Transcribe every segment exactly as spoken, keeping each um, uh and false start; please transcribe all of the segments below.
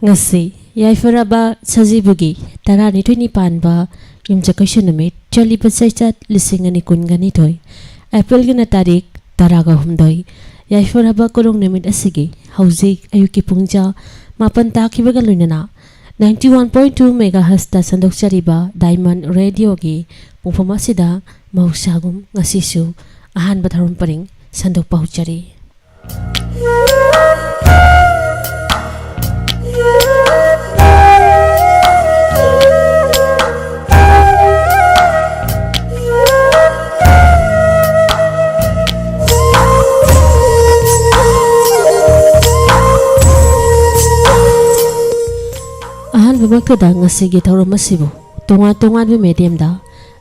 ꯉꯁꯤ ꯌꯥꯏꯐꯔꯕ ꯁꯖꯤꯕꯨꯒꯤ ꯇꯔꯥꯅꯤꯊꯣꯏꯅꯤ ꯄꯥꯟꯕ ꯌꯨꯝꯖꯀꯩꯁ ꯅꯨꯃꯤꯠ, ꯆꯠꯂꯤꯕ ꯆꯩꯆꯠ ꯂꯤꯁꯤꯡ ꯑꯅꯤ ꯀꯨꯟꯒ ꯅꯤꯊꯣꯏ, ꯑꯦꯄ꯭ꯔꯤꯜꯒꯤꯅ ꯇꯥꯔꯤꯛ ꯇꯔꯥꯒ ꯍꯨꯝꯗꯣꯏ꯫ ꯌꯥꯏꯐꯔꯕ ꯀꯣꯂꯨꯡ ꯅꯨꯃꯤꯠ ꯑꯁꯤꯒꯤ ꯍꯧꯖꯤꯛ ꯑꯌꯨꯛꯀꯤ ꯄꯨꯡ ꯆꯥ ꯃꯥꯄꯟ ꯇꯥꯈꯤꯕꯒ ꯂꯣꯏꯅꯅ ninety one point two megahertzꯇ ꯁꯟꯗꯣꯛꯆꯔꯤꯕ Diamond Radioꯒꯤ ꯄꯨꯡꯐꯝ ꯑꯁꯤꯗ ꯃꯍꯧꯁꯥꯒꯨꯝ ꯉꯁꯤꯁꯨ ꯑꯍꯥꯟꯕ ꯊꯧꯔꯝ ꯄꯔꯤꯡ ꯁꯟꯗꯣꯛꯄ ꯍꯧꯖꯔꯤ꯫ ꯑꯍꯥꯟꯕꯃꯛꯇꯗ ꯉꯁꯤꯒꯤ ꯊꯧꯔꯝ ꯑꯁꯤꯕꯨ ꯇꯣꯉꯥꯟ ꯇꯣꯉꯥꯟꯕ mediumꯗ,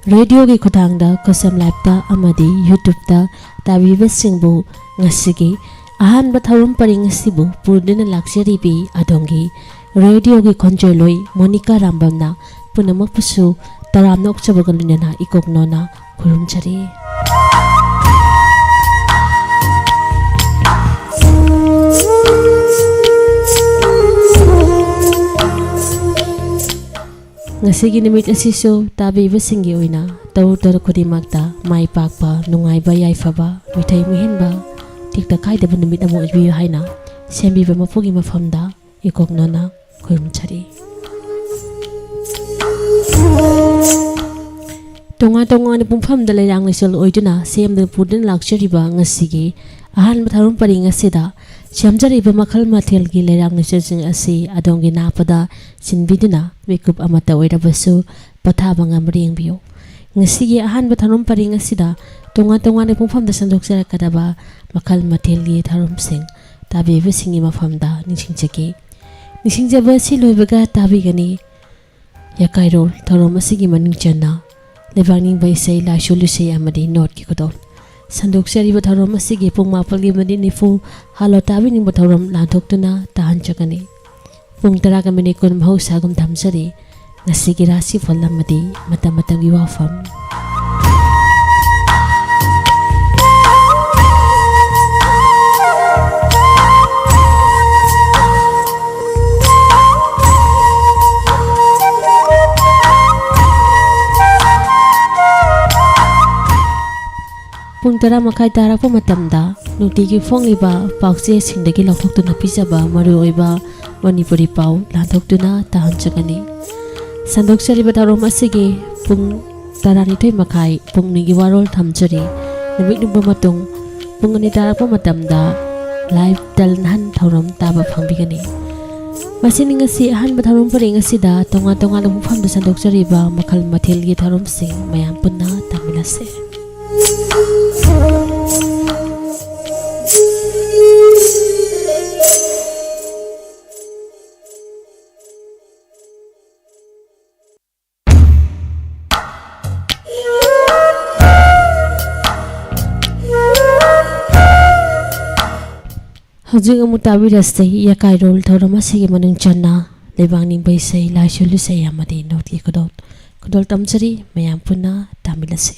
radioꯒꯤ ꯈꯨꯠꯊꯥꯡꯗ, ꯀꯣꯁꯝ Liveꯇ ꯑꯃꯗꯤ YouTubeꯇ ꯇꯥꯕꯤꯕꯁꯤꯡꯕꯨ ꯉꯁꯤꯒꯤ ꯑꯍꯥꯟꯕ ꯊꯧꯔꯝ ꯄꯔꯤꯡ ꯑꯁꯤꯕꯨ ꯄꯨꯗꯨꯅ ꯂꯥꯛꯆꯔꯤꯕꯤ ꯑꯗꯣꯝꯒꯤ radioꯒꯤ ꯈꯣꯟꯖꯦꯜꯂꯣꯏ ꯃꯣꯅꯤꯀꯥ ꯔꯥꯝꯕꯝꯅ ꯄꯨꯝꯅꯃꯛꯄꯨꯁꯨ ꯇꯔꯥꯝꯅ ꯑꯣꯛꯆꯕꯒ ꯂꯣꯏꯅꯅ ꯏꯀꯣꯛ ꯅꯣꯟꯅ ꯈꯨꯔꯨꯝꯖꯔꯤ꯫ ꯉꯁꯤꯒꯤ ꯅꯨꯃꯤꯠ ꯑꯁꯤꯁꯨ ꯇꯥꯕꯤꯕꯁꯤꯡꯒꯤ ꯑꯣꯏꯅ ꯇꯧꯔꯨ ꯇꯧꯔꯨ ꯈꯨꯗꯤꯡꯃꯛꯇ ꯃꯥꯏ ꯄꯥꯛꯄ, ꯅꯨꯡꯉꯥꯏꯕ, ꯌꯥꯏꯐꯕ, ꯃꯤꯊꯣꯏ ꯃꯤꯍꯦꯟꯕ, ꯇꯦꯛꯇ ꯀꯥꯏꯗꯕ ꯅꯨꯃꯤꯠ ꯑꯃ ꯑꯣꯏꯕꯤꯌꯨ ꯍꯥꯏꯅ ꯁꯦꯝꯕꯤꯕ ꯃꯄꯨꯒꯤ ꯃꯐꯝꯗ ꯏꯀꯣꯛ ꯅꯣꯟꯅ ꯈꯨꯔꯨꯝꯖꯔꯤ꯫ ꯇꯣꯉꯥꯟ ꯇꯣꯉꯥꯟꯕ ꯄꯨꯡꯐꯝꯗ ꯂꯩꯔꯥꯡ ꯂꯩꯁꯣꯜ ꯑꯣꯏꯗꯨꯅ ꯁꯦꯝꯗꯨꯅ ꯄꯨꯗꯨꯅ ꯂꯥꯛꯆꯔꯤꯕ ꯉꯁꯤꯒꯤ ꯑꯍꯥꯟꯕ ꯊꯧꯔꯝ ꯄꯔꯤꯡ ꯑꯁꯤꯗ ꯁꯦꯝꯖꯔꯤꯕ ꯃꯈꯜ ꯃꯊꯦꯜꯒꯤ ꯂꯩꯔꯥꯡ ꯂꯩꯁꯣꯜꯁꯤꯡ ꯑꯁꯤ ꯑꯗꯣꯝꯒꯤ ꯅꯥꯄꯗ ꯁꯤꯟꯕꯤꯗꯨꯅ ꯃꯤꯀꯨꯞ ꯑꯃꯠꯇ ꯑꯣꯏꯔꯕꯁꯨ ꯄꯣꯊꯥꯕ ꯉꯝꯕ꯭ꯔꯥ ꯌꯦꯡꯕꯤꯌꯨ꯫ ꯉꯁꯤꯒꯤ ꯑꯍꯥꯟꯕ ꯊꯧꯔꯝ ꯄꯔꯤꯡ ꯑꯁꯤꯗ ꯇꯣꯉꯥꯟ ꯇꯣꯉꯥꯟꯕ ꯄꯨꯡꯐꯝꯗ ꯁꯟꯗꯣꯛꯆꯔꯛꯀꯗꯕ ꯃꯈꯜ ꯃꯊꯦꯜꯒꯤ ꯊꯧꯔꯝꯁꯤꯡ ꯇꯥꯕꯤꯕꯁꯤꯡꯒꯤ ꯃꯐꯝꯗ ꯅꯤꯡꯁꯤꯡꯖꯒꯦ꯫ ꯅꯤꯡꯁꯤꯡꯖꯕ ꯑꯁꯤ ꯂꯣꯏꯕꯒ ꯇꯥꯕꯤꯒꯅꯤ ꯌꯥꯀꯥꯏꯔꯣꯜ ꯊꯧꯔꯝ ꯑꯁꯤꯒꯤ ꯃꯅꯨꯡ ꯆꯟꯅ ꯂꯩꯕꯥꯛ ꯅꯤꯡꯕ ꯏꯁꯩ, ꯂꯥꯏꯁꯣꯜ ꯏꯁꯩ ꯑꯃꯗꯤ ꯅꯣꯠꯀꯤ ꯈꯨꯗꯣꯜ꯫ ꯁꯟꯗꯣꯛꯆꯔꯤꯕ ꯊꯧꯔꯝ ꯑꯁꯤꯒꯤ ꯄꯨꯡ ꯃꯥꯄꯜꯒꯤ ꯃꯤꯅꯤꯠ ꯅꯤꯐꯨ ꯍꯥꯂꯣ ꯇꯥꯕꯤꯅꯤꯡꯕ ꯊꯧꯔꯝ ꯂꯥꯟꯊꯣꯛꯇꯨꯅ ꯇꯥꯍꯟꯖꯒꯅꯤ꯫ ꯄꯨꯡ ꯇꯔꯥꯒ ꯃꯤꯅꯤꯠ ꯀꯨꯟ ꯃꯍꯧꯁꯥꯒꯨꯝ ꯊꯝꯖꯔꯤ꯫ ꯉꯁꯤꯒꯤ ꯔꯥꯁꯤꯐꯜ ꯑꯃꯗꯤ ꯃꯇꯝ ꯃꯇꯝꯒꯤ ꯋꯥꯐꯝ꯫ ꯄꯨꯡ ꯇꯔꯥ ꯃꯈꯥꯏ ꯇꯥꯔꯛꯄ ꯃꯇꯝꯗ ꯅꯨꯡꯇꯤꯒꯤ ꯐꯣꯡꯂꯤꯕ ꯄꯥꯎꯆꯦꯁꯤꯡꯗꯒꯤ ꯂꯧꯊꯣꯛꯇꯨꯅ ꯄꯤꯖꯕ ꯃꯔꯨꯑꯣꯏꯕ ꯃꯅꯤꯄꯨꯔꯤ ꯄꯥꯎ ꯂꯥꯟꯊꯣꯛꯇꯨꯅ ꯇꯥꯍꯟꯖꯒꯅꯤ꯫ ꯁꯟꯗꯣꯛꯆꯔꯤꯕ ꯊꯧꯔꯝ ꯑꯁꯤꯒꯤ ꯄꯨꯡ ꯇꯔꯥꯅꯤꯊꯣꯏ ꯃꯈꯥꯏ ꯄꯨꯡ ꯑꯅꯤꯒꯤ ꯋꯥꯔꯣꯜ ꯊꯝꯖꯔꯤ꯫ ꯅꯨꯃꯤꯠ ꯌꯨꯡꯕ ꯃꯇꯨꯡ ꯄꯨꯡ ꯑꯅꯤ ꯇꯥꯔꯛꯄ ꯃꯇꯝꯗ ꯂꯥꯏꯚ ꯇꯦꯂꯦꯟ ꯍꯟ ꯊꯧꯔꯝ ꯇꯥꯕ ꯐꯪꯕꯤꯒꯅꯤ꯫ ꯃꯁꯤꯅꯤ ꯉꯁꯤ ꯑꯍꯥꯟꯕ ꯊꯧꯔꯝ ꯄꯔꯦꯡ ꯑꯁꯤꯗ ꯇꯣꯉꯥꯟ ꯇꯣꯉꯥꯟꯕ ꯃꯐꯝꯗ ꯁꯟꯗꯣꯛꯆꯔꯤꯕ ꯃꯈꯜ ꯃꯊꯦꯜꯒꯤ ꯊꯧꯔꯝꯁꯤꯡ꯫ ꯃꯌꯥꯝ ꯄꯨꯟꯅ ꯇꯥꯃꯤꯟꯅꯁꯦ꯫ ꯍꯧꯖꯤꯛ ꯑꯃꯨꯛ ꯇꯥꯕꯤꯔꯁꯤ ꯌꯥꯀꯥꯏꯔꯣꯜ ꯊꯧꯔꯝ ꯑꯁꯤꯒꯤ ꯃꯅꯨꯡ ꯆꯟꯅ ꯂꯩꯕꯥꯛ ꯅꯤꯡꯕ ꯏꯁꯩ, ꯂꯥꯏꯁꯣꯜ ꯏꯁꯩ ꯑꯃꯗꯤ ꯅꯣꯠꯀꯤ ꯈꯨꯗꯣꯜ, ꯈꯨꯗꯣꯜ ꯇꯝꯖꯔꯤ꯫ ꯃꯌꯥꯝ ꯄꯨꯟꯅ ꯇꯥꯃꯤꯟꯅꯁꯤ꯫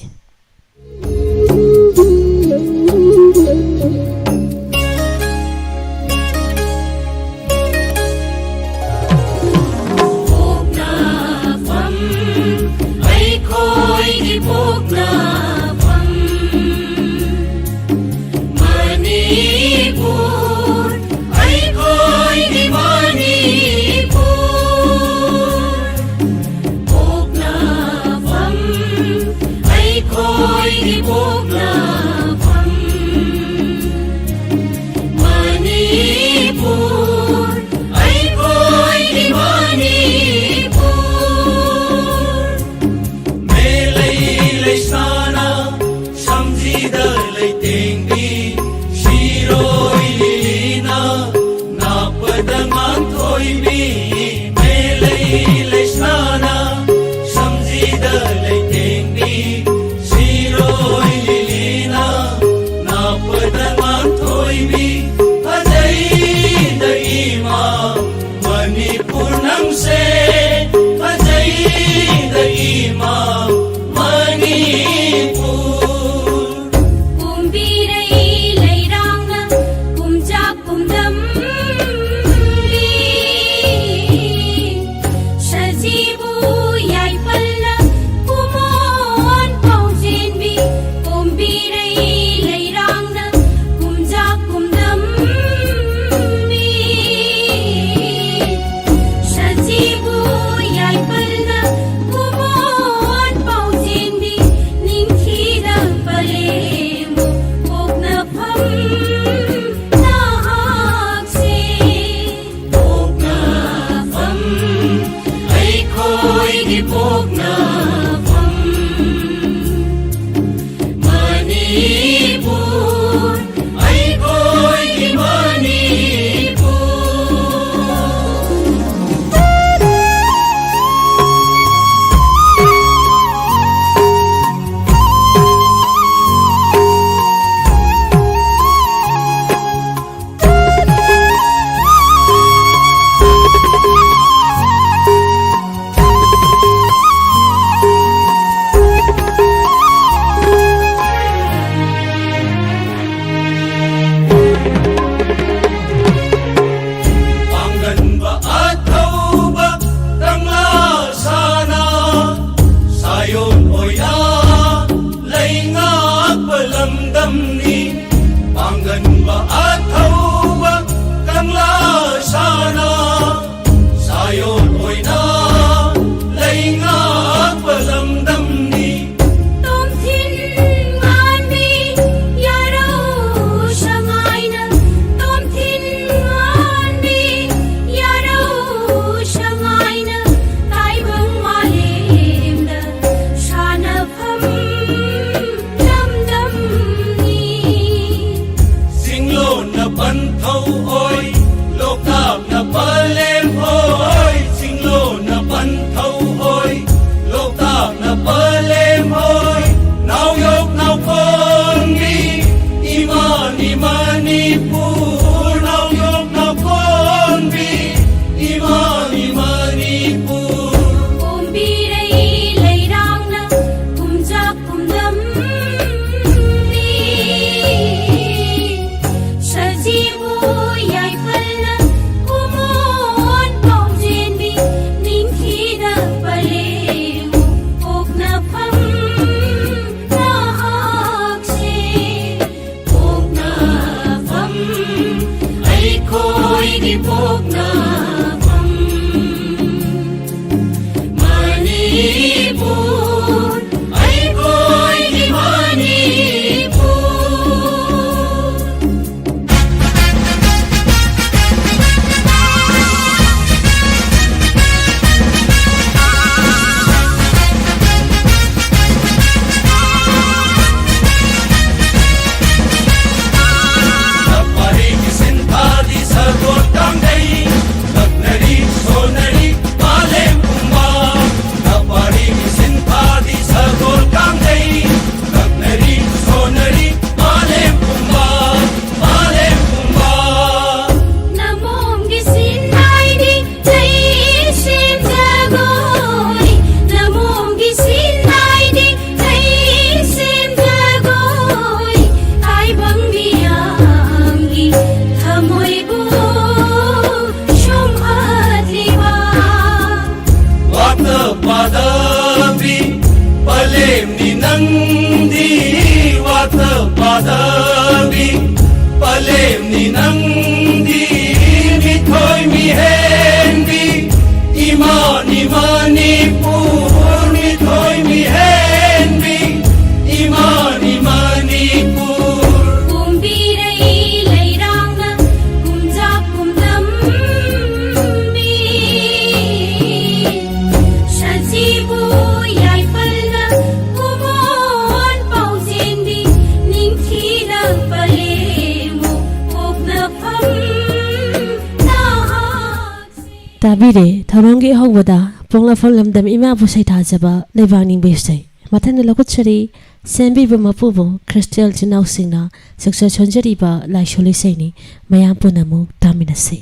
ꯄꯣꯛꯅꯐꯝ, ꯑꯩꯈꯣꯏꯒꯤ ꯄꯣꯛꯅꯐꯝ꯫ ꯃꯅꯤꯄꯨꯔ, ꯑꯩꯈꯣꯏꯒꯤ ꯃꯅꯤꯄꯨꯔ꯫ ꯄꯣꯛꯅꯐꯝ, ꯑꯩꯈꯣꯏꯒꯤ ꯄꯣꯛꯅꯐꯝ꯫ ꯅꯪꯗꯤ ꯋꯥꯊ ꯄꯥꯗꯕꯤ, ꯄꯂꯦꯝꯅꯤ ꯅꯪꯗꯤ ꯃꯤꯊꯣꯏ ꯃꯤꯍꯦꯟꯕꯤ, ꯏꯃꯥꯅꯤ ꯃꯅꯤꯄꯨꯔ ꯃꯤꯊꯣꯏ ꯃꯤꯍꯦꯟꯕꯤ, ꯏꯃꯥꯅꯤ ꯃꯅꯤꯄꯨꯔ꯫ ꯀꯨꯝꯕꯤꯔꯩ ꯂꯩꯔꯥꯡꯅ ꯀꯨꯝꯖꯥ ꯀꯨꯝꯂꯝꯕꯤ, ꯁꯖꯤꯕꯨ ꯌꯥꯏꯐꯅ ꯀꯨꯃꯣꯟ ꯄꯥꯎꯖꯦꯟꯕꯤ, ꯅꯤꯡꯊꯤꯅ ꯄꯂꯦꯝꯃꯨ ꯄꯣꯛꯅꯐꯝ ꯅꯍꯥꯛꯁꯦ꯫ ꯇꯥꯕꯤꯔꯦ, ꯊꯧꯔꯝꯒꯤ ꯑꯍꯧꯕꯗ ꯄꯣꯛꯅꯐꯝ ꯂꯝꯗꯝ ꯏꯃꯥꯕꯨ ꯁꯩꯊꯥꯖꯕ ꯂꯩꯕꯥꯛ ꯅꯤꯡꯕ ꯏꯁꯩ꯫ ꯃꯊꯪꯗ ꯂꯧꯈꯠꯆꯔꯤ, ꯁꯦꯝꯕꯤꯕ ꯃꯄꯨꯕꯨ ꯈ꯭ꯔꯤꯁꯇꯤꯌꯥꯟ ꯏꯆꯤꯟ ꯏꯅꯥꯎꯁꯤꯡꯅ ꯁꯨꯛꯆ ꯁꯣꯟꯖꯔꯤꯕ ꯂꯥꯏꯁꯣꯜ ꯏꯁꯩꯅꯤ꯫ ꯃꯌꯥꯝ ꯄꯨꯟꯅ ꯑꯃꯨꯛ ꯇꯥꯃꯤꯟꯅꯁꯤ꯫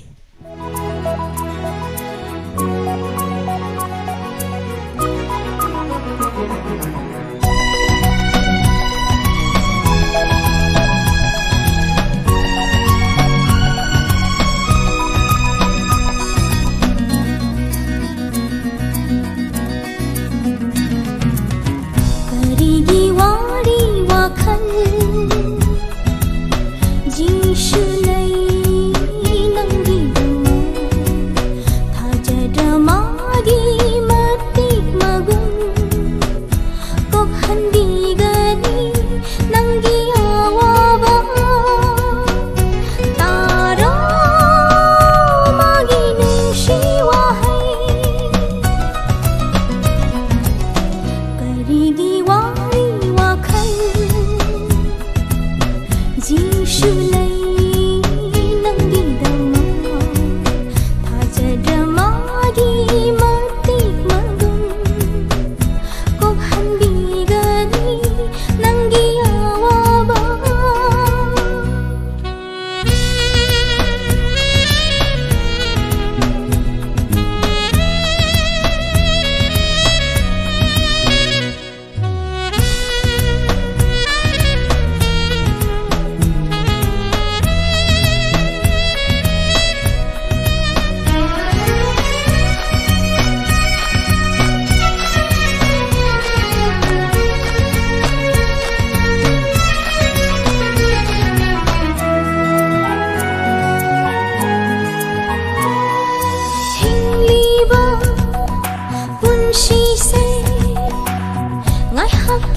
ꯀꯔꯤꯒꯤ ꯋꯥꯔꯤ ꯋꯥꯈꯜ ꯖꯤꯡꯁꯨ ꯂꯩ ꯅꯪꯒꯤ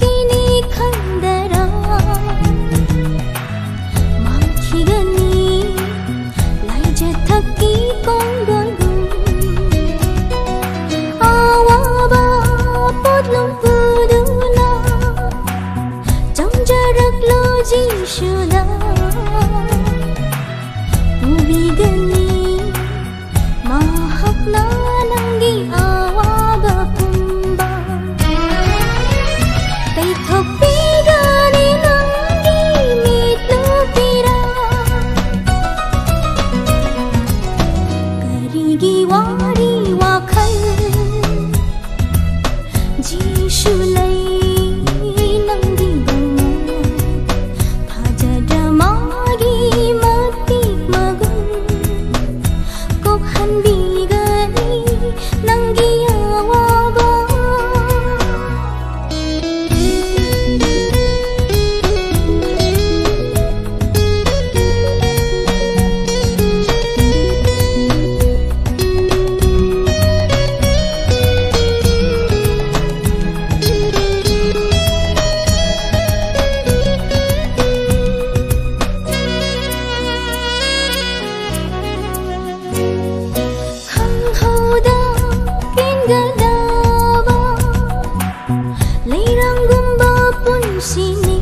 ꯀꯤꯅꯤ ꯈꯟꯗꯔ ꯃꯥꯡꯈꯤꯒꯅꯤ ꯂꯥꯏꯖꯊꯛꯀꯤ ꯀꯣꯡꯒꯣꯜꯒꯨꯝ꯫ ꯑꯋꯥꯕ ꯄꯣꯠꯂꯨꯝ ꯄꯨꯗꯨꯅ ꯆꯪꯖꯔꯛꯂꯣ ꯖꯤꯁꯨꯅ ꯄꯨꯕꯤꯒꯅꯤ ꯃꯍꯥꯛꯅ ꯅꯪꯒꯤ ꯑꯋꯥꯕ ꯄꯨꯝꯕ ꯇꯩꯊꯣꯛꯄꯤꯒꯅꯤ ꯅꯪꯒꯤ ꯃꯤꯠꯂꯨ ꯄꯤꯔꯥ꯫ ꯀꯔꯤꯒꯤ ꯋꯥꯔꯤ ꯋꯥꯈꯜ ꯖꯤꯁꯨ ꯂꯩ ꯅꯪꯒꯤꯗꯃꯛ꯫ ꯊꯥꯖꯗ꯭ꯔ ꯃꯥꯒꯤ ꯃꯇꯤꯛ ꯃꯒꯨꯟ ꯀꯣꯛꯍꯟꯕꯤꯒꯅꯤ ꯅꯪꯒꯤ ꯑꯋꯥꯕ꯫ ꯈꯪꯍꯧꯗ ꯀꯦꯟꯒꯗꯕ ꯂꯩꯔꯥꯡꯒꯨꯝꯕ ꯄꯨꯟꯁꯤꯅꯤ꯫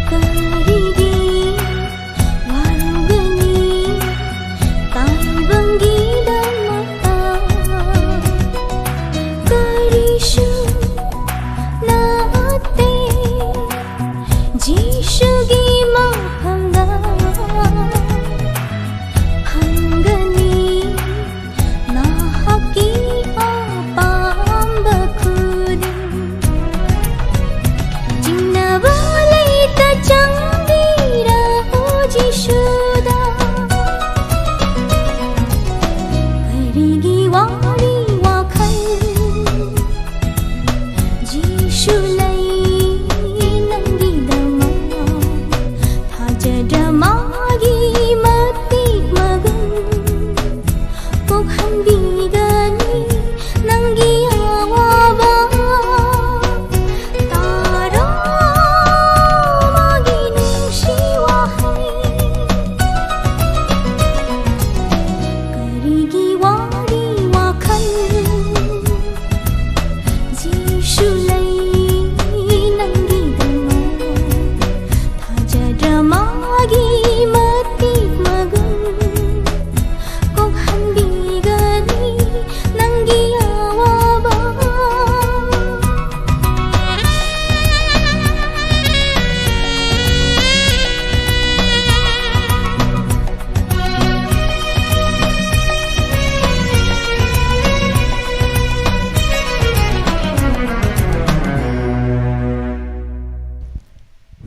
ꯀꯔꯤꯒꯤ ꯋꯥꯔꯨꯒꯅꯤ ꯇꯥꯏꯕꯪꯒꯤꯗꯃꯛꯇ? ꯀꯔꯤꯁꯨ ꯅꯠꯇꯦ ꯖꯤꯁꯨꯒꯤ ꯃꯐꯝꯗ ꯐꯪꯒꯅꯤ ꯅꯍꯥꯛꯀꯤ ꯑꯄꯥꯝꯕ ꯈꯨꯗꯤꯡ꯫ ꯆꯤꯡꯅꯕ ꯂꯩꯇ ꯆꯪꯕꯤꯔꯛꯎ ꯖꯤꯁꯨꯗ꯫ ꯀꯔꯤꯒꯤ ꯋꯥꯔꯤ ꯋꯥꯈꯜ ꯖꯤꯁꯨ ꯂꯩ ꯅꯪꯒꯤꯗꯃꯛ꯫ ꯊꯥꯖꯗ꯭ꯔ ꯃꯥꯒꯤ ꯃꯇꯤꯛ ꯃꯒꯨꯟ ꯀꯣꯛꯍꯟꯕꯤꯒꯅꯤ ꯅꯪꯒꯤ ꯑꯋꯥꯕ꯫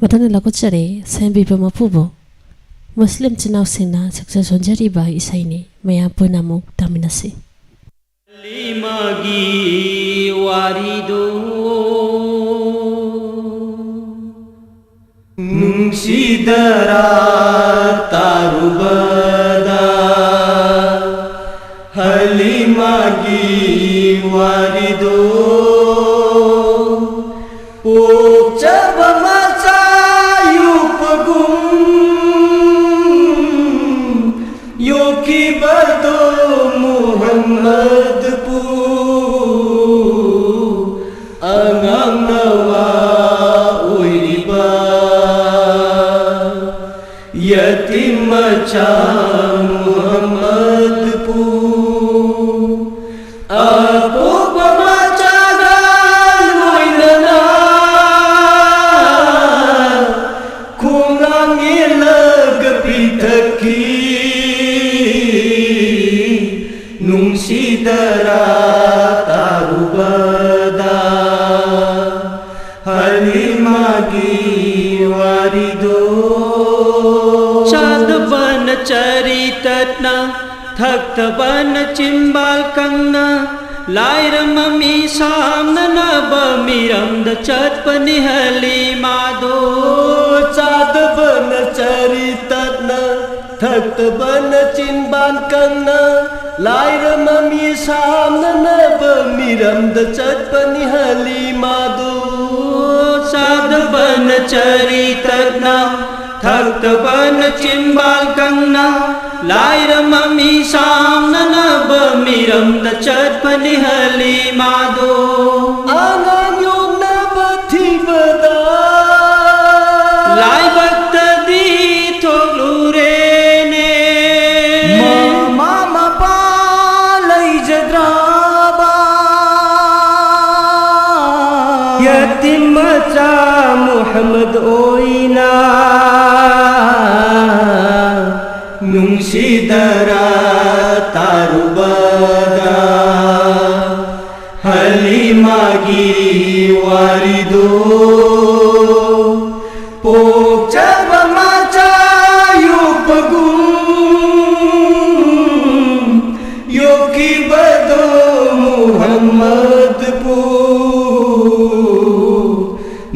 ꯑꯗꯨꯅ ꯂꯧꯈꯠꯆꯔꯦ ꯁꯦꯝꯕꯤꯕ ꯃꯄꯨꯕꯨ꯫ ꯃꯨꯁꯂꯤꯝ ꯏꯆꯤꯟ ꯏꯅꯥꯎꯁꯤꯡꯅ ꯁꯛꯆ ꯁꯣꯟꯖꯔꯤꯕ ꯏꯁꯩꯅꯤ, ꯃꯌꯥꯝ ꯄꯨꯟꯅ ꯑꯃꯨꯛ ꯇꯥꯃꯤꯟꯅꯁꯤ꯫ ꯍꯂꯤꯃꯥꯒꯤ ꯋꯥꯔꯤꯗꯣ ꯅꯨꯡꯁꯤꯗꯔꯥ ꯇꯥꯔꯨꯕꯗ? ꯍꯂꯤꯃꯥꯒꯤ ꯋꯥꯔꯤꯗꯣ ꯄꯣꯛꯆꯕ ꯃꯆꯥ ꯌꯣꯛꯄꯒꯨꯝ ꯌꯣꯛꯈꯤꯕꯗꯣ ꯃꯨꯍꯝꯃꯗꯄꯨ ꯑꯉꯥꯡ ꯅꯋꯥ ꯑꯣꯏꯔꯤꯕ ꯌꯇꯤꯝ ꯃꯆꯥ ꯃꯨꯍꯝꯃꯗꯄꯨ ꯑꯄꯣꯛꯄ ꯃꯆꯥꯒ ꯂꯣꯏꯅꯅ ꯈꯣꯡꯂꯥꯡ ꯌꯦꯜꯂꯒ ꯄꯤꯊꯛꯈꯤ꯫ ꯅꯨꯡꯁꯤꯗꯔꯥ ꯇꯥꯔꯨꯕꯗ ꯍꯂꯤꯃꯥꯒꯤ ꯋꯥꯔꯤꯗꯣ? ꯆꯥꯗꯕꯅ ꯆꯔꯤ ꯇꯠꯅ, ꯊꯛꯇꯕꯅ ꯆꯤꯝꯕꯥꯜ ꯀꯪꯅ, ꯂꯥꯏꯔ ꯃꯃꯤ ꯁꯥꯝꯅꯅꯕ ꯃꯤꯔꯝꯗ ꯆꯠꯄꯅꯤ ꯍꯂꯤꯃꯥꯗꯣ꯫ ꯆꯥꯗꯕꯅ ꯆꯔꯤ ꯇꯠꯅ, ꯊꯛꯇꯕꯅ ꯆꯤꯟꯕꯥꯟ ꯀꯪꯅ, ꯂꯥꯏꯔ ꯃꯃꯤ ꯁꯥꯝꯅꯅꯕ ꯃꯤꯔꯝꯗ ꯆꯠꯄꯅꯤ ꯍꯂꯤꯃꯥꯗꯣ꯫ ꯆꯥꯗꯕꯅ ꯆꯔꯤ ꯇꯠꯅ, ꯊꯛꯇꯕꯅ ꯆꯤꯟꯕꯥꯜ ꯀꯪꯅ, ꯂꯥꯏꯔ ꯃꯃꯤ ꯁꯥꯝꯅꯅꯕ ꯃꯤꯔꯝꯗ ꯆꯠꯄꯅꯤ ꯍꯂꯤꯃꯥꯗꯣ꯫ ꯑꯉꯥꯡ ꯌꯣꯛꯅꯕ ꯊꯤꯕꯗ ꯂꯥꯏꯕꯛꯇꯗꯤ ꯊꯣꯛꯂꯨꯔꯦꯅꯦ꯫ ꯃꯃꯥ ꯃꯄꯥ ꯂꯩꯖꯗ꯭ꯔꯕ ꯌꯇꯤꯝ ꯃꯆꯥ ꯃꯨꯍꯝꯃꯗ ꯑꯣꯏꯅ ꯅꯨꯡꯁꯤꯗꯔꯥ ꯇꯥꯔꯨꯕꯗ ꯍꯂꯤꯃꯥꯒꯤ ꯋꯥꯔꯤꯗꯨ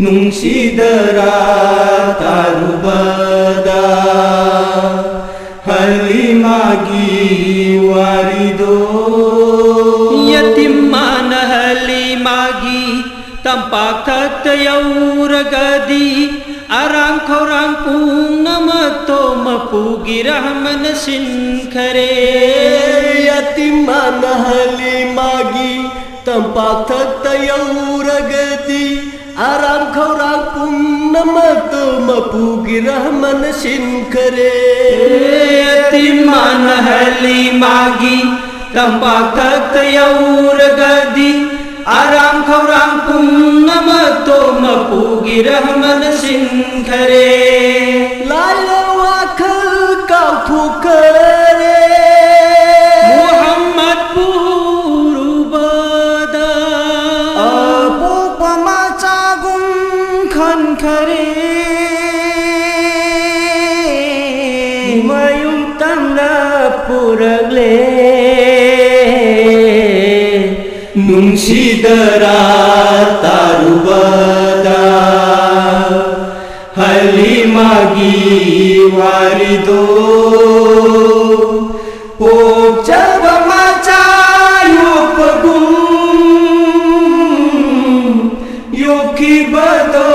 ꯅꯨꯡꯁꯤꯗꯔꯥ ꯇꯥꯔꯨꯕꯗ ꯍꯂꯤꯃꯥꯒꯤ ꯋꯥꯔꯤꯗꯣ꯫ ꯌꯇꯤꯝ ꯃꯥꯅ ꯍꯂꯤꯃꯥꯒꯤ ꯇꯝꯄꯥꯛ ꯊꯛꯇ ꯌꯧꯔꯒꯗꯤ ꯑꯔꯥꯝ ꯈꯧꯔꯥꯡ ꯄꯨꯝꯅꯃꯛꯇꯣ ꯃꯄꯨꯒꯤ ꯔꯍꯃꯟꯅ ꯁꯤꯟꯈꯔꯦ꯫ ꯌꯇꯤꯝ ꯃꯥꯅ ꯍꯂꯤꯃꯥꯒꯤ ꯇꯝꯄꯥꯛ ꯊꯛꯇ ꯌꯧꯔꯒꯗꯤ ꯑꯔꯥꯝ ꯈꯧꯔꯥꯡ ꯄꯨꯝꯅꯃꯛꯇꯨ ꯃꯄꯨꯒꯤ ꯔꯍꯃꯟꯅ ꯁꯤꯟꯈꯔꯦ꯫ ꯌꯇꯤꯝ ꯃꯥꯅ ꯍꯂꯤꯃꯥꯒꯤ ꯇꯝꯄꯥꯛ ꯊꯛꯇ ꯌꯧꯔꯒꯗꯤ ꯑꯔꯥꯝ ꯈꯧꯔꯥꯡ ꯄꯨꯝꯅꯃꯛꯇꯣ ꯃꯄꯨꯒꯤ ꯔꯍꯃꯟꯅ ꯁꯤꯟꯈꯔꯦ꯫ ꯂꯥꯏꯔ ꯋꯥꯈꯜ ꯀꯥꯎꯊꯣꯛꯈꯔꯦ꯫ ꯃꯨꯍꯝꯃꯗꯄꯨ ꯎꯔꯨꯕꯗ ꯑꯄꯣꯛꯄ ꯃꯆꯥꯒꯨꯝ ꯈꯟꯈꯔꯦ꯫ ꯃꯌꯨꯝ ꯇꯝꯅ ꯄꯨꯔꯛꯂꯦ꯫ ꯅꯨꯡꯁꯤꯗꯔꯥ ꯇꯥꯔꯨꯕꯗ ꯍꯂꯤꯃꯥꯒꯤ ꯋꯥꯔꯤꯗꯣ꯫ ꯄꯣꯛꯆꯕ ꯃꯆꯥ ꯌꯣꯛꯄꯒꯨꯝ ꯌꯣꯛꯈꯤꯕꯗꯣ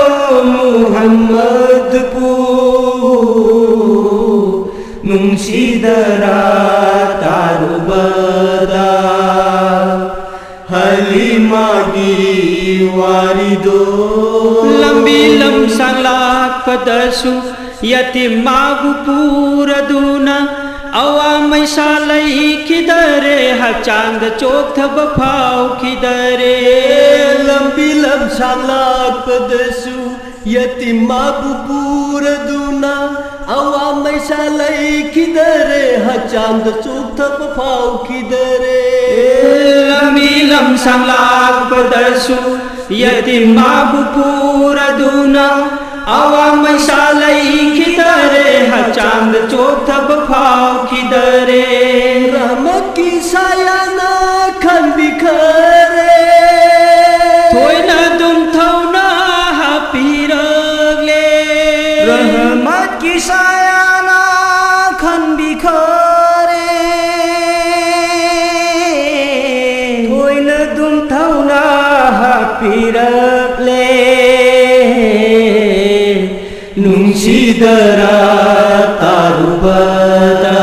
ꯃꯨꯍꯝꯃꯗꯄꯨ ꯅꯨꯡꯁꯤꯗꯔꯥ ꯇꯥꯔꯨꯕꯗ ꯍꯂꯤꯃꯥꯒꯤ ꯋꯥꯔꯤꯗꯣ꯫ ꯂꯝꯕꯤ ꯂꯝꯁꯥꯡ ꯂꯥꯛꯄꯗꯁꯨ ꯌꯇꯤꯝ ꯃꯥꯕꯨ ꯄꯨꯔꯗꯨꯅ ꯑꯋꯥ ꯃꯩꯁꯥ ꯂꯩꯈꯤꯗꯔꯦ, ꯍꯛꯆꯥꯡꯗ ꯆꯣꯛꯊꯕ ꯐꯥꯎꯈꯤꯗꯔꯦ꯫ ꯂꯝꯕꯤ ꯂꯝꯁꯥꯡ ꯂꯥꯛꯄꯗꯁꯨ ꯌꯇꯤꯝ ꯃꯥꯕꯨ ꯄꯨꯔꯗꯨꯅ ꯑꯋꯥ ꯃꯩꯁꯥ ꯂꯩꯈꯤꯗꯔꯦ, ꯍꯛꯆꯥꯡꯗ ꯆꯣꯛꯊꯕ ꯐꯥꯎꯈꯤꯗꯔꯦ꯫ ꯂꯝꯕꯤ ꯂꯝꯁꯥꯡ ꯂꯥꯛꯄꯗꯁꯨ ꯌꯇꯤꯝ ꯃꯥꯕꯨ ꯄꯨꯔꯗꯨꯅ ꯑꯋꯥ ꯃꯩꯁꯥ ꯂꯩꯈꯤꯗꯔꯦ, ꯍꯛꯆꯥꯡꯗ ꯆꯣꯛꯊꯕ ꯐꯥꯎꯈꯤꯗꯔꯦ꯫ ꯔꯍꯃꯠꯀꯤ ꯁꯥꯌꯥꯅ ꯈꯟꯕꯤꯈꯔꯦ꯫ ꯊꯣꯏꯅ ꯑꯗꯨꯝ ꯊꯧꯅ ꯍꯥꯞ ꯗꯔꯥ ꯇꯥꯔꯨꯕꯗ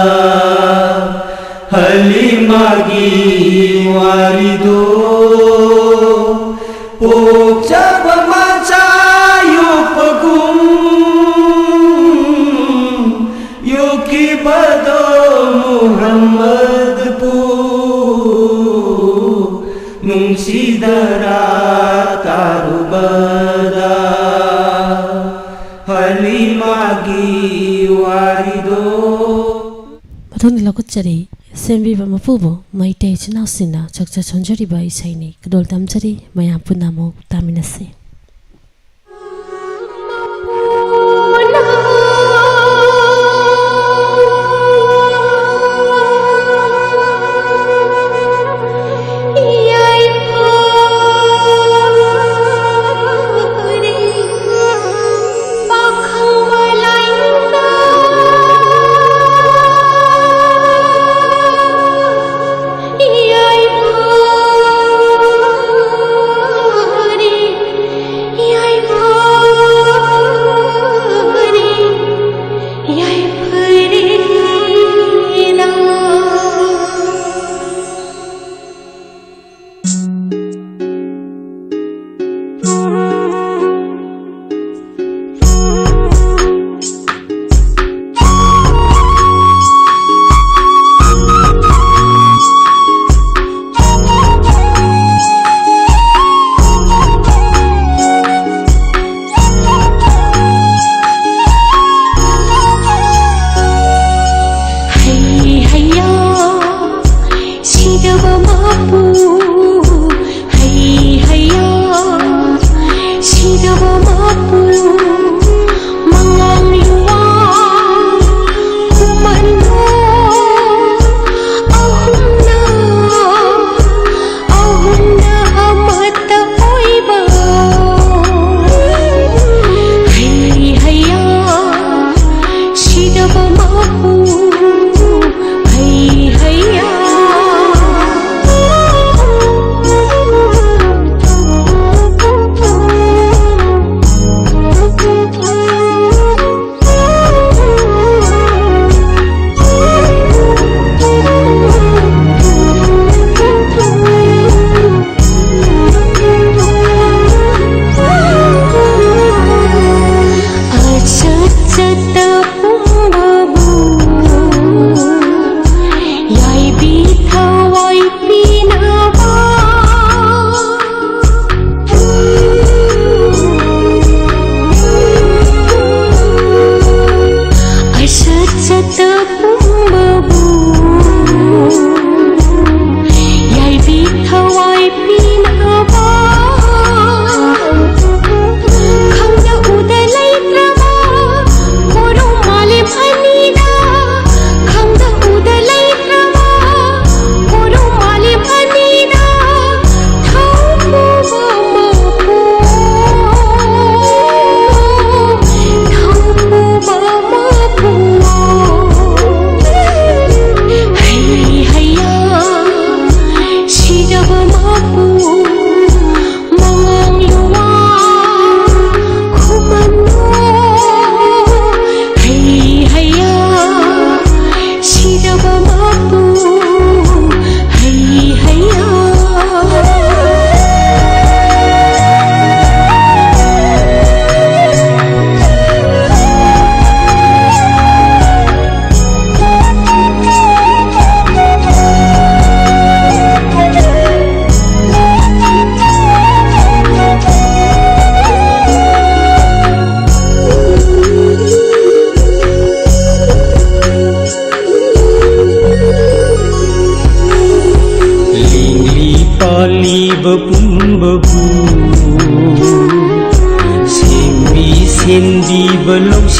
ꯍꯂꯤꯃꯥꯒꯤ ꯋꯥꯔꯤꯗꯣ ꯄꯣꯛꯆꯕ ꯃꯆꯥ ꯌꯣꯛꯄꯒꯨꯝ ꯌꯣꯛꯈꯤꯕꯗꯣ ꯃꯨꯍꯝꯃꯗꯄꯨ ꯅꯨꯡꯁꯤꯗꯔꯥ ꯇꯥꯔꯨꯕꯗ ꯍꯂꯤꯃꯥꯒꯤ ꯋꯥꯔꯤꯗꯣ꯫ ꯃꯊꯪꯗ ꯂꯧꯈꯠꯆꯔꯤ, ꯁꯦꯝꯕꯤꯕ ꯃꯄꯨꯕꯨ ꯃꯩꯇꯩ ꯏꯆꯤꯟ ꯏꯅꯥꯎꯁꯤꯡꯅ ꯆꯥꯛꯆ ꯁꯣꯟꯖꯔꯤꯕ ꯏꯁꯩꯅꯤ꯫ ꯈꯨꯗꯣꯜ ꯇꯝꯖꯔꯤ ꯃꯌꯥꯝ ꯄꯨꯟꯅ ꯑꯃꯨꯛ ꯇꯥꯃꯤꯟꯅꯁꯤ꯫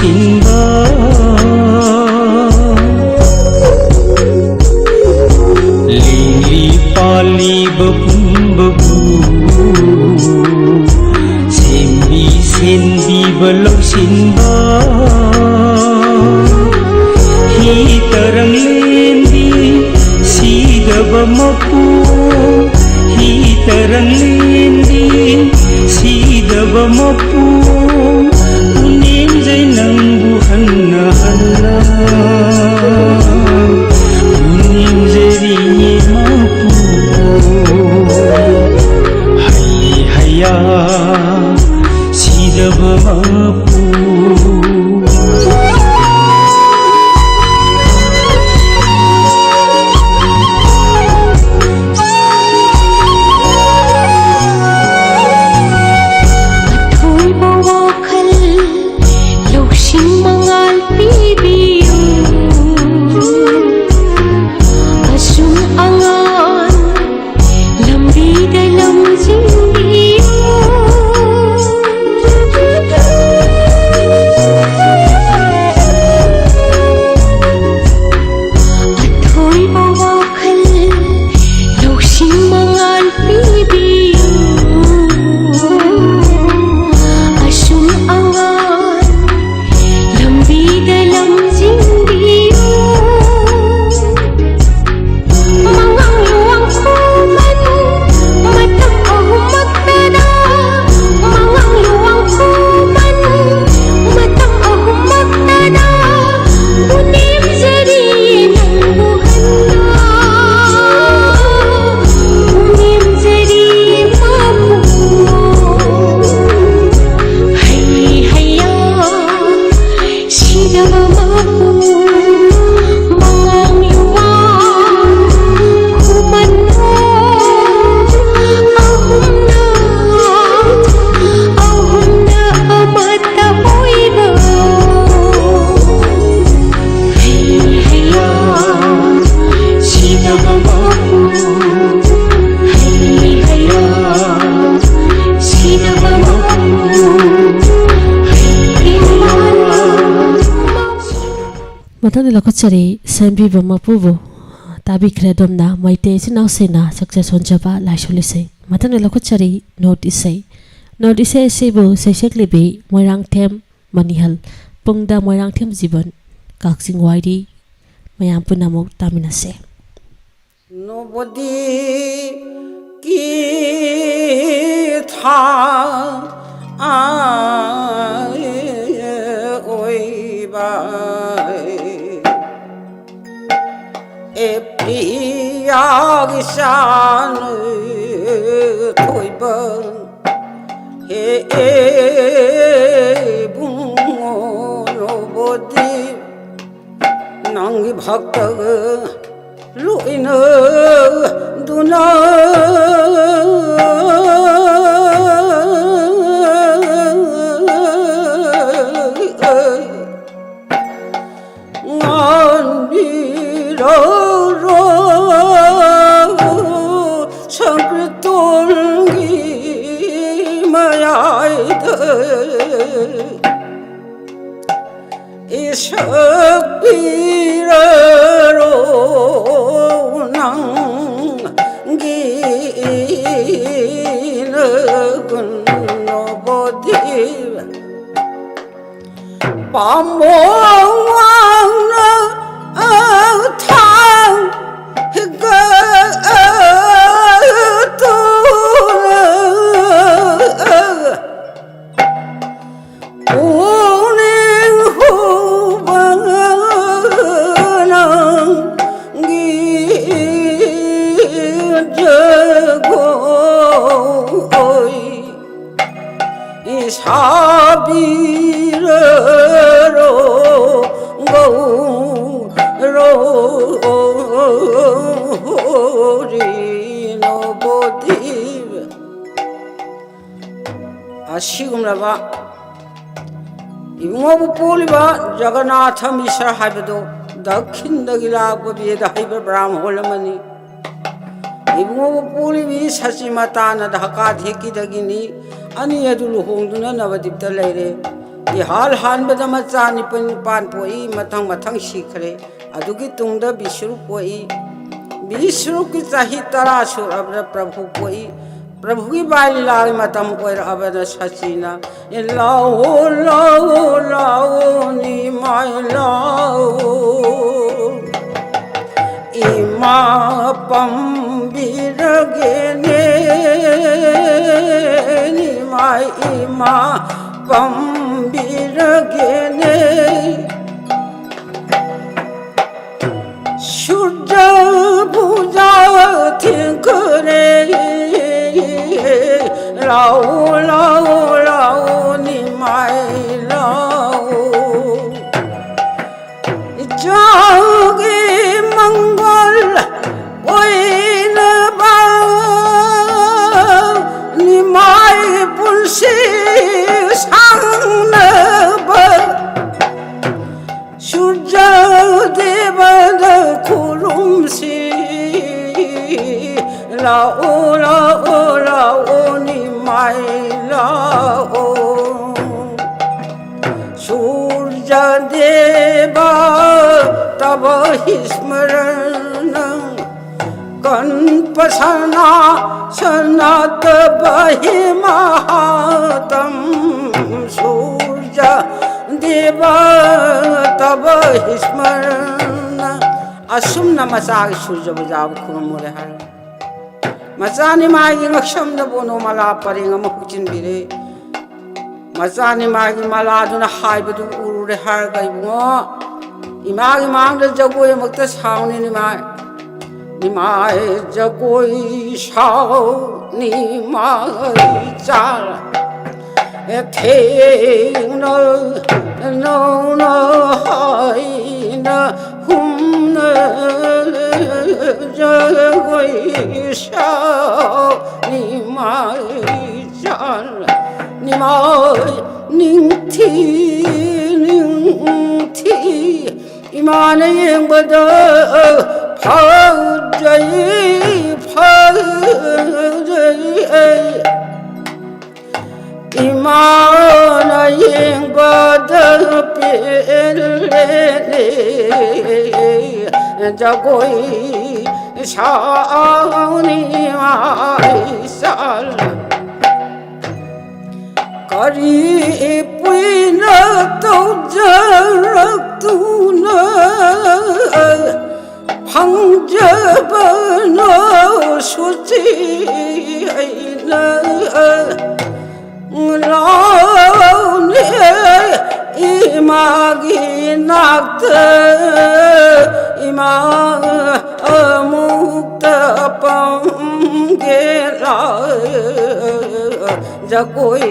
ꯏꯟꯕ ꯂꯦꯡꯂꯤ ꯄꯥꯜꯂꯤꯕ ꯄꯨꯝꯕꯕꯨ ꯁꯦꯝꯕꯤ ꯁꯦꯝꯕꯤꯕ ꯂꯧꯁꯤꯟꯕ ꯍꯤ ꯇꯔꯪꯂꯦꯟꯕꯤ ꯁꯤꯗꯕ ꯃꯄꯨ ꯍꯤ ꯇꯔꯪꯂꯦꯟꯕꯤ ꯁꯤꯗꯕ ꯃꯄꯨ ꯄꯨꯅꯦꯝꯖꯩ ꯅꯪꯕꯨ ꯍꯟꯅ ꯍꯟꯅ ꯄꯨꯅꯦꯝꯖꯔꯤꯌꯦ ꯃꯄꯨ ꯍꯩ ꯍꯩꯌꯥ ꯁꯤꯗꯕ ꯃꯄꯨ ꯑꯊꯣꯏꯕ ꯋꯥꯈꯜ ꯂꯧꯁꯤꯡ ꯃꯉꯥꯜ ꯄꯤꯕꯤꯌꯨ ꯑꯁꯨꯝ ꯑꯉꯥꯟ ꯂꯝꯕꯤꯗ ꯂꯝꯖꯤꯡꯕꯤꯌꯨ ꯃꯊꯪꯗ ꯂꯧꯈꯠꯆꯔꯤ ꯁꯦꯝꯕꯤꯕ ꯃꯄꯨꯕꯨ꯫ ꯇꯥꯕꯤꯈ꯭ꯔꯦ ꯑꯗꯣꯝꯅ ꯃꯩꯇꯩ ꯏꯆꯤꯟ ꯏꯅꯥꯎꯁꯤꯡꯅ ꯁꯛꯆ ꯁꯣꯟꯖꯕ ꯂꯥꯏꯁꯣꯟ ꯏꯁꯩ꯫ ꯃꯊꯪꯗ ꯂꯧꯈꯠꯆꯔꯤ ꯅꯣꯠ ꯏꯁꯩ꯫ ꯅꯣꯠ ꯏꯁꯩ ꯑꯁꯤꯕꯨ ꯁꯩꯁꯛꯂꯤꯕꯤ ꯃꯣꯏꯔꯥꯡꯊꯦꯝ ꯃꯅꯤꯍꯜ, ꯄꯨꯡꯗ ꯃꯣꯏꯔꯥꯡꯊꯦꯝ ꯖꯤꯕꯟ, ꯀꯛꯆꯤꯡ ꯋꯥꯏꯔꯤ꯫ ꯃꯌꯥꯝ ꯄꯨꯟꯅ ꯑꯃꯨꯛ ꯇꯥꯃꯤꯟꯅꯁꯦ꯫ ꯅꯣꯕꯣꯗꯤ ꯀꯤ ꯊꯥ ꯑꯣꯏꯕ ꯑꯦ ꯄ꯭ꯔꯤꯌꯥꯒꯤ ꯆꯥꯅ ꯊꯣꯏꯕ ꯍꯦ ꯏꯕꯨꯡꯉꯣ ꯅꯣꯕꯣꯗꯤ ꯅꯪꯒꯤ ꯚꯛꯇꯒ ꯂꯣꯏꯅꯗꯨꯅ ꯉꯥꯟꯕꯤꯔꯔꯣ ꯁꯪꯀ꯭ꯔꯤꯇꯣꯜꯒꯤ ꯃꯌꯥꯏꯗ ꯏꯁꯛ ꯄꯤꯔꯔꯣ ꯅꯪꯒꯤ ꯏꯅꯒꯨꯟ ꯅꯣꯕꯣꯗꯤ ꯄꯥꯝꯕꯣꯝ ꯋꯥꯡꯅ ꯊꯥꯡ ꯍꯤꯒꯠꯇꯨꯅ ꯄꯨꯛꯅꯤꯡ ꯍꯨꯕ ꯅꯪꯒꯤ ꯖꯒꯣꯏ ꯁꯥꯕꯤꯔꯔꯣ ꯒꯧꯔꯧꯔꯤ ꯅꯣꯕꯣꯗꯤ꯫ ꯑꯁꯤꯒꯨꯝꯂꯕ ꯏꯕꯨꯡꯉꯣꯕꯨ ꯄꯣꯛꯂꯤꯕ ꯖꯒꯟꯅꯥꯊ ꯃꯤꯁ꯭ꯔ ꯍꯥꯏꯕꯗꯨ ꯗꯛꯈꯤꯟꯗꯒꯤ ꯂꯥꯛꯄ ꯕꯦꯗ ꯍꯩꯕ ꯕ꯭ꯔꯥꯍꯃꯣꯟ ꯑꯃꯅꯤ꯫ ꯏꯕꯨꯡꯉꯣꯕꯨ ꯄꯣꯛꯂꯤꯕꯤ ꯁꯆꯤꯃꯇꯥꯅ ꯙꯀꯥꯙꯦꯀꯤꯗꯒꯤꯅꯤ꯫ ꯑꯅꯤ ꯑꯗꯨ ꯂꯨꯍꯣꯡꯗꯨꯅ ꯅꯕꯗꯤꯞꯇ ꯂꯩꯔꯦ꯫ ꯏꯍꯥꯟ ꯍꯥꯟꯕꯗ ꯃꯆꯥ ꯅꯤꯄꯥꯜ ꯅꯤꯄꯥꯟ ꯄꯣꯛꯏ, ꯃꯊꯪ ꯃꯊꯪ ꯁꯤꯈ꯭ꯔꯦ꯫ ꯑꯗꯨꯒꯤ ꯇꯨꯡꯗ ꯕꯤꯁ꯭ꯋꯔꯨꯞ ꯄꯣꯛꯏ꯫ ꯕꯤꯁ꯭ꯋꯔꯨꯞꯀꯤ ꯆꯍꯤ ꯇꯔꯥ ꯁꯨꯔꯛꯑꯕꯗ ꯄ꯭ꯔꯚꯨ ꯄꯣꯛꯏ꯫ ꯄ꯭ꯔꯚꯨꯒꯤ ꯕꯥꯏ ꯂꯤꯂꯥꯒꯤ ꯃꯇꯝ ꯑꯣꯏꯔꯛꯑꯕꯗ ꯁꯆꯤꯅ, "ꯂꯥꯛꯑꯣ, ꯂꯥꯛꯑꯣ, ꯂꯥꯛꯑꯣ, ꯅꯤꯃꯥꯏ ꯂꯥꯛꯑꯣ, ꯏꯃꯥ ꯄꯥꯝꯕꯤꯔꯒꯦꯅꯦ, ꯅꯤꯃꯥꯏ ꯏꯃꯥ ꯄꯥꯝꯕꯤꯔꯒꯦꯅꯦ꯫ ꯁꯨꯔꯖ ꯄꯨꯖꯥ ꯊꯤꯡꯈ꯭ꯔꯦ, ꯂꯥꯛꯑꯣ, ꯂꯥꯛꯑꯣ, ꯂꯥꯛꯑꯣ, ꯅꯤꯃꯥꯏ ꯂꯥꯛꯑꯣ꯫ ꯏꯆꯥꯒꯤ ꯃꯪꯒꯣꯜ ꯑꯣꯏꯅꯕ, ꯅꯤꯃꯥꯏ ꯄꯨꯟꯁꯤ ꯁꯥꯡꯅꯕ, ꯁꯨꯔꯖ ꯗꯦꯕꯗ ꯈꯨꯔꯨꯝꯁꯤ꯫ ꯂꯥꯛꯑꯣ, ꯂꯥꯛꯑꯣ, ꯂꯥꯛꯑꯣ, ꯅꯤꯃꯥꯏ ꯂꯥꯛꯑꯣ꯫ ꯁꯨꯔꯖ ꯗꯦꯕ ꯇꯕ ꯍꯤ ꯁ꯭ꯃꯔꯅ ꯀꯟꯄ ꯁꯅꯥ ꯁꯅꯥꯇꯕ ꯍꯤ ꯃꯍꯥꯇꯝ꯫ ꯁꯨꯔꯖ ꯗꯦꯕ ꯇꯕ ꯍꯤ ꯁ꯭ꯃꯔꯅ꯫ ꯑꯁꯨꯝꯅ ꯃꯆꯥꯒꯤ ꯁꯨꯔꯖ ꯄꯨꯖꯥꯕꯨ ꯈꯨꯔꯨꯝꯃꯨꯔꯦ ꯍꯥꯏꯔꯒ, ꯃꯆꯥ ꯅꯤꯃꯥꯏꯒꯤ ꯉꯛꯁꯝꯗ ꯕꯣꯅꯣ ꯃꯂꯥ ꯄꯔꯦꯡ ꯑꯃ ꯍꯨꯛꯆꯤꯟꯕꯤꯔꯦ꯫ ꯃꯆꯥ ꯅꯤꯃꯥꯏꯒꯤ ꯃꯂꯥꯗꯨꯅ ꯍꯥꯏꯕꯗꯨ ꯎꯔꯨꯔꯦ ꯍꯥꯏꯔꯒ, ꯏꯕꯨꯡꯉꯣ, ꯏꯃꯥꯒꯤ ꯃꯥꯡꯗ ꯖꯒꯣꯏ ꯑꯃꯨꯛꯇ ꯁꯥꯎꯅꯦ, ꯅꯤꯃꯥꯏ꯫ ꯅꯤꯃꯥꯏ ꯖꯒꯣꯏ ꯁꯥꯎ, ꯅꯤꯃꯥꯏ ꯆꯥ꯫ ꯊꯦꯡꯅ ꯅꯧꯅ ꯍꯥꯏꯅ ꯍꯨꯝꯅ ꯖꯒꯣꯏ ꯁꯥꯎ, ꯅꯤꯃꯥꯏ ꯆꯥꯟ, ꯅꯤꯃꯥꯏ ꯅꯤꯡꯊꯤ, ꯅꯤꯡꯊꯤ꯫ ꯏꯃꯥꯅ ꯌꯦꯡꯕꯗ ꯐꯖꯩ, ꯐꯖꯩ꯫ ꯏꯃꯥꯅ ꯌꯦꯡꯕꯗ ꯄꯦꯜꯂꯦꯅꯦ, ꯖꯒꯣꯏ ꯁꯥꯅꯤꯡꯉꯥꯏ ꯆꯥꯜ꯫ ꯀꯔꯤ ꯏꯄꯨꯏꯅ ꯇꯧꯖꯔꯛꯇꯨꯅ ꯐꯪꯖꯕꯅꯣ ꯁꯨꯆꯤ ꯑꯩꯅ ꯂꯥꯎꯅꯦ ꯏꯃꯥꯒꯤ ꯅꯥꯛꯇ, ꯏꯃꯥ ꯑꯃꯨꯛꯇ ꯄꯝꯒꯦ ꯂꯥꯎ꯫ ꯖꯒꯣꯏ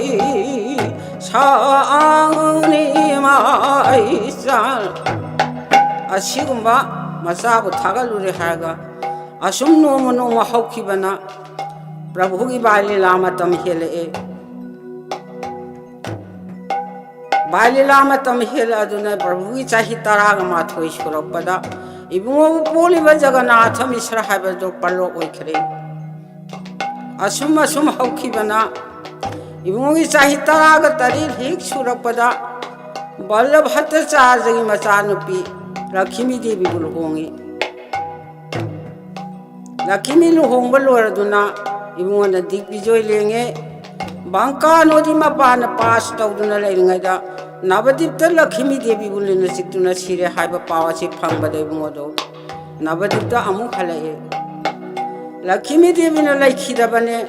ꯁꯥꯅꯤꯡꯉꯥꯏ ꯆꯥꯜ꯫ ꯑꯁꯤꯒꯨꯝꯕ ꯃꯆꯥꯕꯨ ꯊꯥꯒꯠꯂꯨꯔꯦ ꯍꯥꯏꯔꯒ ꯑꯁꯨꯝ ꯅꯣꯡꯃ ꯅꯣꯡꯃ ꯍꯧꯈꯤꯕꯅ ꯄ꯭ꯔꯚꯨꯒꯤ ꯕꯥꯏ ꯂꯤꯂꯥ ꯃꯇꯝ ꯍꯦꯜꯂꯛꯑꯦ꯫ ꯕꯥꯏ ꯂꯤꯂꯥ ꯃꯇꯝ ꯍꯦꯜꯂꯛꯑꯗꯨꯅ ꯄ꯭ꯔꯚꯨꯒꯤ ꯆꯍꯤ ꯇꯔꯥꯒ ꯃꯥꯊꯣꯏ ꯁꯨꯔꯛꯄꯗ ꯏꯕꯨꯡꯉꯣꯕꯨ ꯄꯣꯛꯂꯤꯕ ꯖꯒꯟꯅꯥꯊ ꯃꯤꯁ꯭ꯔ ꯍꯥꯏꯕꯗꯨ ꯄꯔꯂꯣꯛ ꯑꯣꯏꯈ꯭ꯔꯦ꯫ ꯑꯁꯨꯝ ꯑꯁꯨꯝ ꯍꯧꯈꯤꯕꯅ ꯏꯕꯨꯡꯉꯣꯒꯤ ꯆꯍꯤ ꯇꯔꯥꯒ ꯇꯔꯦꯠ ꯍꯦꯛ ꯁꯨꯔꯛꯄꯗ ꯕꯜꯂꯚꯠꯇꯆꯥꯔꯖꯒꯤ ꯃꯆꯥꯅꯨꯄꯤ ꯂꯛꯈꯤꯃꯤ ꯗꯦꯕꯤꯕꯨ ꯂꯨꯍꯣꯡꯉꯤ꯫ ꯂꯛꯈꯤꯃꯤ ꯂꯨꯍꯣꯡꯕ ꯂꯣꯏꯔꯗꯨꯅ ꯏꯕꯨꯡꯉꯣꯅ ꯗꯤꯒꯕꯤꯖꯣꯏ ꯂꯦꯡꯉꯦ꯫ ꯕꯪꯀꯥꯅꯣꯗꯤ ꯃꯄꯥꯟꯅ ꯄꯥꯁ ꯇꯧꯗꯨꯅ ꯂꯩꯔꯤꯉꯩꯗ ꯅꯕꯗꯤꯞꯇ ꯂꯛꯈꯤꯃꯤ ꯗꯦꯕꯤꯕꯨ ꯂꯤꯟꯅ ꯆꯤꯛꯇꯨꯅ ꯁꯤꯔꯦ ꯍꯥꯏꯕ ꯄꯥꯎ ꯑꯁꯤ ꯐꯪꯕꯗ ꯏꯕꯨꯡꯉꯣꯗꯣ ꯅꯕꯗꯤꯞꯇ ꯑꯃꯨꯛ ꯍꯜꯂꯛꯑꯦ꯫ ꯂꯛꯈꯤꯃꯤ ꯗꯦꯕꯤꯅ ꯂꯩꯈꯤꯗꯕꯅꯦ꯫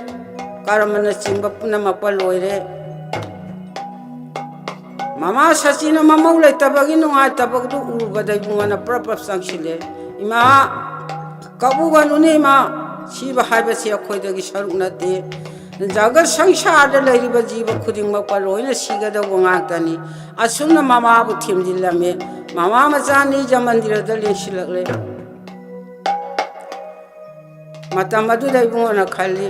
ꯀꯔꯃꯅ ꯆꯤꯡꯕ ꯄꯨꯝꯅꯃꯛꯄ ꯂꯣꯏꯔꯦ꯫ ꯃꯃꯥ ꯁꯆꯤꯅ ꯃꯃꯧ ꯂꯩꯇꯕꯒꯤ ꯅꯨꯡꯉꯥꯏꯇꯕꯗꯨ ꯎꯔꯨꯕꯗ ꯏꯕꯨꯡꯉꯣꯅ ꯄ꯭ꯔꯞ ꯄ꯭ꯔꯞ ꯆꯪꯁꯤꯜꯂꯦ꯫ "ꯏꯃꯥ, ꯀꯞꯎꯒꯅꯨꯅꯦ ꯏꯃꯥ, ꯁꯤꯕ ꯍꯥꯏꯕꯁꯤ ꯑꯩꯈꯣꯏꯗꯒꯤ ꯁꯔꯨꯛ ꯅꯠꯇꯦ꯫ ꯖꯒꯠ ꯁꯪꯁꯥꯔꯗ ꯂꯩꯔꯤꯕ ꯖꯤꯕ ꯈꯨꯗꯤꯡꯃꯛꯄ ꯂꯣꯏꯅ ꯁꯤꯒꯗꯧꯕ ꯉꯥꯛꯇꯅꯤ"꯫ ꯑꯁꯨꯝꯅ ꯃꯃꯥꯕꯨ ꯊꯦꯝꯖꯤꯜꯂꯝꯃꯦ꯫ ꯃꯃꯥ ꯃꯆꯥ ꯑꯅꯤ ꯖꯃꯟꯗꯤꯔꯗ ꯂꯦꯡꯁꯤꯜꯂꯛꯂꯦ꯫ ꯃꯇꯝ ꯑꯗꯨꯗ ꯏꯕꯨꯡꯉꯣꯅ ꯈꯜꯂꯤ,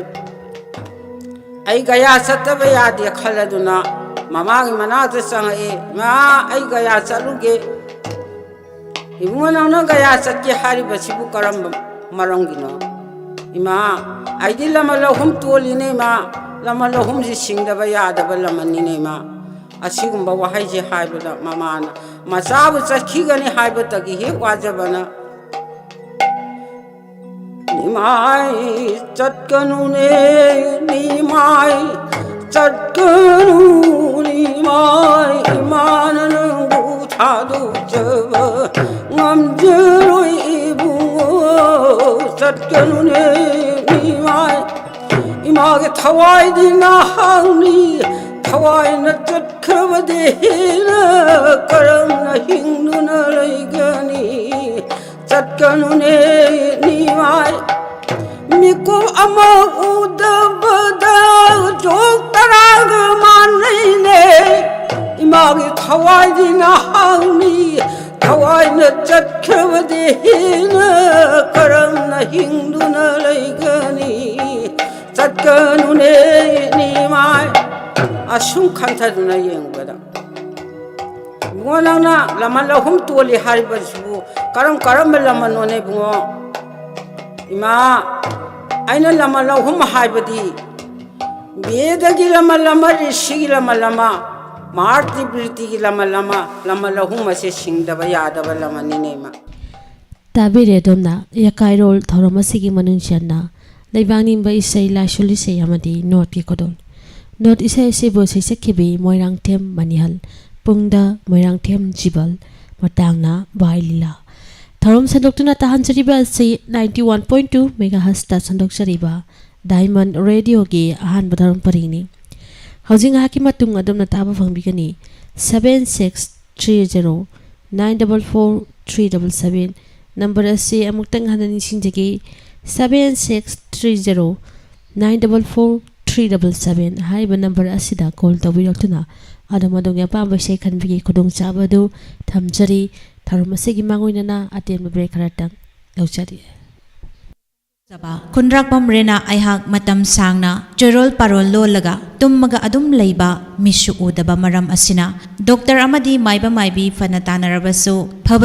"ꯑꯩ ꯒꯌꯥ ꯆꯠꯇꯕ ꯌꯥꯗꯦ" ꯈꯜꯂꯗꯨꯅ ꯃꯃꯥꯒꯤ ꯃꯅꯥꯛꯇ ꯆꯪꯉꯛꯏ꯫ "ꯏꯃꯥ, ꯑꯩ ꯒꯌꯥ ꯆꯠꯂꯨꯒꯦ"꯫ "ꯏꯕꯨꯡꯉꯣ, ꯅꯪꯅ ꯒꯌꯥ ꯆꯠꯀꯦ ꯍꯥꯏꯔꯤꯕꯁꯤꯕꯨ ꯀꯔꯝꯕ ꯃꯔꯝꯒꯤꯅꯣ?" "ꯏꯃꯥ, ꯑꯩꯗꯤ ꯂꯃꯟ ꯑꯍꯨꯝ ꯇꯣꯜꯂꯤꯅꯦ ꯏꯃꯥ, ꯂꯃꯟ ꯑꯍꯨꯝꯁꯤ ꯁꯤꯡꯗꯕ ꯌꯥꯗꯕ ꯂꯃꯟꯅꯤꯅꯦ ꯏꯃꯥ"꯫ ꯑꯁꯤꯒꯨꯝꯕ ꯋꯥꯍꯩꯁꯦ ꯍꯥꯏꯕꯗ ꯃꯃꯥꯅ ꯃꯆꯥꯕꯨ ꯆꯠꯈꯤꯒꯅꯤ ꯍꯥꯏꯕꯗꯒꯤ ꯍꯦꯛ ꯋꯥꯖꯕꯅ, "ꯅꯤꯃꯥꯏ ꯆꯠꯀꯅꯨꯅꯦ, ꯅꯤꯃꯥꯏ ꯆꯠꯀꯅꯨ, ꯅꯤꯃꯥꯏ, ꯏꯃꯥꯅ ꯅꯪꯕꯨ ꯊꯥꯗꯣꯛꯆꯕ ꯉꯝꯖꯔꯣꯏ ꯏꯕꯨꯡꯉꯣ, ꯆꯠꯀꯅꯨꯅꯦ, ꯅꯤꯃꯥꯏ꯫ ꯏꯃꯥꯒꯤ ꯊꯋꯥꯏꯗꯤ ꯅꯍꯥꯛꯅꯤ, ꯊꯋꯥꯏꯅ ꯆꯠꯈ꯭ꯔꯕꯗꯤ ꯍꯦꯟꯅ ꯀꯔꯝꯅ ꯍꯤꯡꯗꯨꯅ ꯂꯩꯒꯅꯤ? ꯆꯠꯀꯅꯨꯅꯦ, ꯅꯤꯃꯥꯏ꯫ ꯃꯤꯀꯨꯞ ꯑꯃ ꯎꯗꯕꯗ ꯖꯣꯛ ꯇꯔꯥꯒ ꯃꯥꯟꯅꯩꯅꯦ꯫ ꯏꯃꯥꯒꯤ ꯊꯋꯥꯏꯗꯤ ꯅꯍꯥꯛꯅꯤ, ꯊꯋꯥꯏꯅ ꯆꯠꯈ꯭ꯔꯕꯗꯤ ꯍꯦꯟꯅ ꯀꯔꯝꯅ ꯍꯤꯡꯗꯨꯅ ꯂꯩꯒꯅꯤ? ꯆꯠꯀꯅꯨꯅꯦ, ꯅꯤꯃꯥꯏ꯫ ꯑꯁꯨꯝ ꯈꯟꯊꯗꯨꯅ ꯌꯦꯡꯕꯗ, ꯏꯕꯨꯡꯉꯣ, ꯅꯪꯅ ꯂꯃꯟ ꯑꯍꯨꯝ ꯇꯣꯜꯂꯤ ꯍꯥꯏꯔꯤꯕꯁꯤꯕꯨ ꯀꯔꯝ ꯀꯔꯝꯕ ꯂꯃꯟꯅꯣꯅꯦ ꯏꯕꯨꯡꯉꯣ? ꯏꯃꯥ, ꯑꯩꯅ ꯂꯃꯟ ꯑꯍꯨꯝ ꯍꯥꯏꯕꯗꯤ ꯕꯦꯗꯒꯤ ꯂꯃꯟ ꯑꯃ, ꯔꯤꯁꯤꯒꯤ ꯂꯃꯟ ꯑꯃ, ꯃꯍꯥꯔꯇꯤ ꯕ꯭ꯔꯤꯇꯤꯒꯤ ꯂꯃꯟ ꯑꯃ, ꯂꯃꯟ ꯑꯍꯨꯝ ꯑꯁꯦ ꯁꯤꯡꯗꯕ ꯌꯥꯗꯕ ꯂꯃꯟꯅꯤꯅꯦ ꯏꯃꯥ꯫ ꯇꯥꯕꯤꯔꯦ ꯑꯗꯣꯝꯅ ꯌꯀꯥꯏꯔꯣꯜ ꯊꯧꯔꯝ ꯑꯁꯤꯒꯤ ꯃꯅꯨꯡ ꯆꯟꯅ ꯂꯩꯕꯥꯛ ꯅꯤꯡꯕ ꯏꯁꯩ, ꯂꯥꯏꯁꯣꯜ ꯏꯁꯩ ꯑꯃꯗꯤ ꯅꯣꯠꯀꯤ ꯈꯨꯗꯣꯜ꯫ ꯅꯣꯠ ꯏꯁꯩ ꯑꯁꯤꯕꯨ ꯁꯩꯁꯛꯈꯤꯕꯤ ꯃꯣꯏꯔꯥꯡꯊꯦꯝ ꯃꯅꯤꯍꯜ, ꯄꯨꯡꯗ ꯃꯣꯏꯔꯥꯡꯊꯦꯝ ꯖꯤꯕꯜ, ꯃꯇꯥꯡꯅ ꯚꯥꯏ ꯂꯤꯂꯥ꯫ ꯊꯧꯔꯝ ꯁꯟꯗꯣꯛꯇꯨꯅ ꯇꯥꯍꯟꯖꯔꯤꯕ ꯑꯁꯤ ninety one point two megahertzꯇ ꯁꯟꯗꯣꯛꯆꯔꯤꯕ Diamond Radioꯒꯤ ꯑꯍꯥꯟꯕ ꯊꯧꯔꯝ ꯄꯔꯤꯡꯅꯤ꯫ ꯍꯧꯖꯤꯛ ꯉꯥꯏꯍꯥꯛꯀꯤ ꯃꯇꯨꯡ ꯑꯗꯣꯝꯅ ꯇꯥꯕ ꯐꯪꯕꯤꯒꯅꯤ seven six three zero nine double four three double seven꯫ Number ꯑꯁꯤ ꯑꯃꯨꯛꯇꯪ ꯍꯟꯅ ꯅꯤꯡꯁꯤꯡꯖꯒꯦ, seven six three zero nine double four three double seven꯫ ꯍꯥꯏꯔꯤꯕ ꯅꯝꯕꯔ ꯑꯁꯤꯗ ꯀꯣꯜ ꯇꯧꯕꯤꯔꯛꯇꯨꯅ ꯑꯗꯣꯝ ꯑꯗꯣꯝꯒꯤ ꯑꯄꯥꯝꯕ ꯏꯁꯩ ꯈꯟꯕꯒꯤ ꯈꯨꯗꯣꯡꯆꯥꯕ ꯑꯗꯨ ꯊꯝꯖꯔꯤ꯫ ꯊꯧꯔꯝ ꯑꯁꯤꯒꯤ ꯃꯥꯡꯑꯣꯏꯅꯅ ꯑꯇꯦꯟꯕ ꯕ꯭ꯔꯦꯛ ꯈꯔꯇꯪ ꯂꯧꯖꯔꯤ꯫ ꯈꯨꯟꯗ꯭ꯔꯥꯛꯄꯝ ꯔꯦꯅꯥ ꯑꯩꯍꯥꯛ ꯃꯇꯝ ꯁꯥꯡꯅ ꯆꯣꯏꯔꯣꯜ ꯄꯥꯔꯣꯜ ꯂꯣꯜꯂꯒ ꯇꯨꯝꯃꯒ ꯑꯗꯨꯝ ꯂꯩꯕ, ꯃꯤꯠꯁꯨ ꯎꯗꯕ ꯃꯔꯝ ꯑꯁꯤꯅ ꯗꯣꯛꯇꯔ ꯑꯃꯗꯤ ꯃꯥꯏꯕ ꯃꯥꯏꯕꯤ ꯐꯅ ꯇꯥꯟꯅꯔꯕꯁꯨ ꯐꯕ